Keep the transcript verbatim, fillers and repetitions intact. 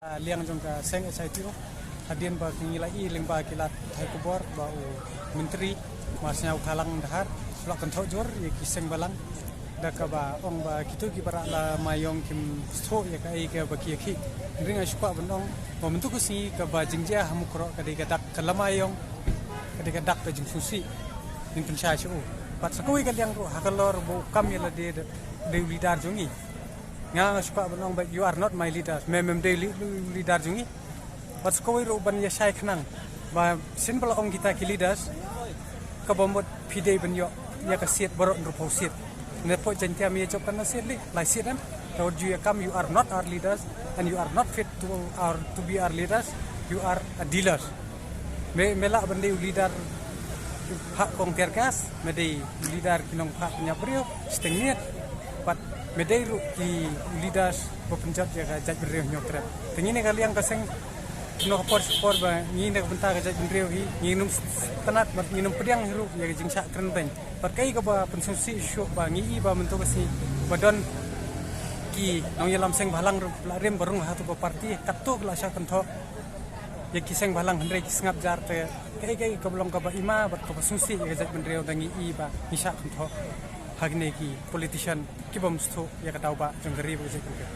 Liang jong ka seng H I T O, hadien ba ki ngi la i lyngba ki lad thai khubor ba u Myntri Marsniaw Khalang Dkhar u la kynthoh jur ïa ki seng balang da kaba ong ba kito ki para la mai ïong kim sngewthuh ïa kaei kaba ki ïakhih. Hynrei nga shu kwah ban ong ba mynta ka sngi kaba jingjia ha Mukroh ka dei ka dak ka lama ïong, ka dei ka dak ka jingsngewsih. Ngin pynshai sha u. Bad sa kawei ka liang ruh ha ka lor ba u kam ïa lade da dei u leader jong ngi. Nga nga shu kwah ban ong ba you are not my leader. Me mem dei li- li- leader jong ngi. Bad sa kawei ruh ban ïa shai khnang ba sien ba la ong kita ki leaders, kaba mut phi dei ban ïoh ïa ka seat baroh hynriewphew seat. Ne pho Jaintia me ïa jop kan na seat li, lai seat em. Tawad ju ïa kam, you are not our leaders and you are not fit to our to be our leaders. You are a dealer. Me me lah ban dei u leader phah kong tear gas, me dei u leader ki nongphah pynïap briew shiteng miet. Bad me dei ruh ki u leader ba pynjot ïa ka jaitbynriew Hynñiewtrep. Te ngi ne ka liang ka seng, no ka por shi por ba ngi ne ka bynta ka jaitbynriew hi ngin ym tnat bad ngin ym pdiang hi ruh ïa ka jingshah kren beiñ. Bad kaei kaba pynsngewsih shuh ba ngi i ba mynta ka sngi ba don ki nongïalam seng bhalang ruh la rim ba rung ha tu ka party katto ka la shah kynthoh ïa ki seng bhalang, hynrei ki sngap jar. Te kaei kaei kaba long kaba ima bad kaba sngewsih ïa ka jaitbynriew da ngi i ba ngi shah kynthoh ha kine ki politician ki bym sngewthuh ïa ka daw ba jong ka ri bad ka jaitbynriew.